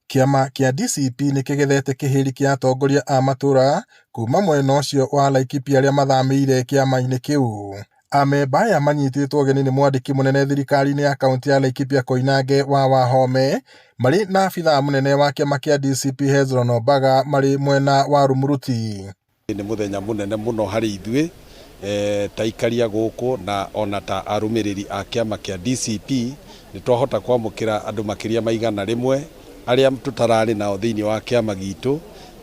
Kĩama kĩa DCP nĩ kĩgethete kĩhĩri kĩa atongoria a matũra kuma mwena ũcio wa Laikipia arĩa mathamĩire kĩama-inĩ kĩu. Amemba aya manyitĩtwo ũgeni nĩ mwandĩki mũnene thirikari-inĩ ya kaunti ya Laikipia Koinange wa Wahome marĩ na abithaa mũnene wa kĩama kĩa DCP Hezron Ombaga marĩ mwena wa Rumuruti. Nĩ mũthenya mũnene mũno harĩ ithuĩ ta aikaria gũkũ na ona ta arũmĩrĩri a kĩama kĩa DCP. Nĩ twahota kwamũkĩra andũ makĩria ma 100 arĩa tũtararĩ nao thĩinĩ wa kĩama gitũ,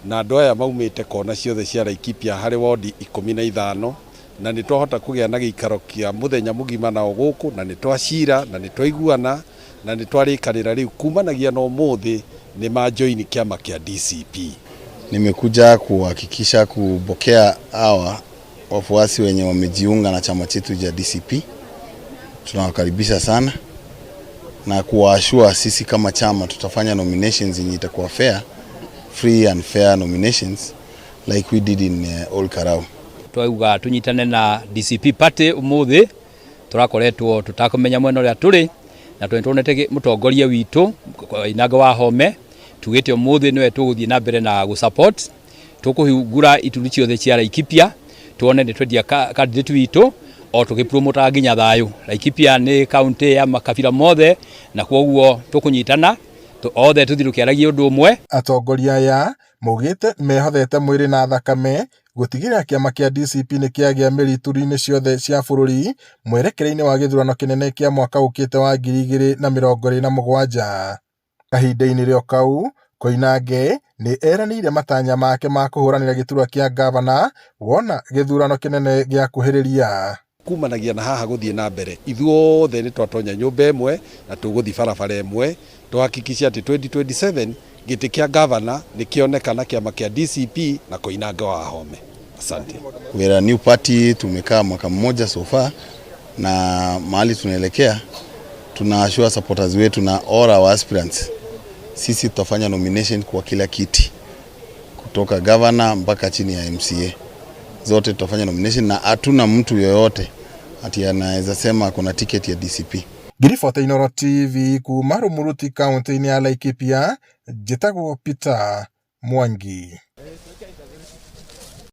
na andũ aya maumĩte kona ciothe cia Laikipia harĩ wondi 15, na nĩ twahota kũgĩa na gĩikaro kĩa mũthenya mũgima nao gũkũ, na nĩ twacira na nĩ twaiguana na nĩ twarĩkanĩra rĩu kumanagia na ũmũthĩ nĩ majoini kĩama kĩa DCP. Nimekuja kuhakikisha kupokea hawa wafuasi wenye wamejiunga na chama chetu cha DCP. Tunawakaribisha sana na kuwaassure sisi kama chama tutafanya nominations yenye itakuwa fair, free and fair nominations like we did in Ol Kalou. Twauga tunyitane na DCP party umuthi. Turakoretwo tutakumenya mwena uria turi na twonete mutongoria witu Koinange wa Wahome, tugite umuthi niwe tuguthie na mbere na gusupport. Tukuhingura ituri ciothe cia Laikipia tuone ni twendia candidate witu o tugipromotaga nginya thayu. Laikipia ni kaunti ya makabira mothe na kwoguo tukunyitana othe tuthi tukiaragia undu umwe. Atongoria aya maugĩte mehothete mwĩrĩ na thakame gũtigĩrĩra kĩama kĩa DCP nĩ kĩagĩa mĩri ituri-inĩ ciothe cia bũrũri mwerekera-inĩ wa gĩthurano kĩnene kĩa mwaka ũkĩte wa 2027. Kahinda-inĩ rĩo kau, Koinange nĩ eranĩire matanya make ma kũhũranĩra gĩturwa kĩa ngavana wona gĩthurano kĩnene gĩakuhĩrĩria. Kumanagia na haha gũthiĩ na mbere, ithuothe nĩ twatonya nyũmba ĩmwe na tũgũthiĩ barabara ĩmwe tuhakikishe atĩ 2027 gĩtĩ kĩa gavana nĩ kĩonekana kĩama kĩa DCP na Koinange wa Wahome. Asante. We are a new party, tumekaa mwaka mmoja so far, na mahali tunaelekea tuna assure supporters wetu na all our aspirants, sisi tutafanya nomination kwa kila kiti kutoka governor mpaka chini ya MCA, zote tutafanya nomination na hatuna mtu yoyote ati anaweza sema kuna ticket ya DCP. Ngiribota Inooro TV kuma Rumuruti kaunti-inĩ ya Laikipia, njĩtagwo Peter Mwangi.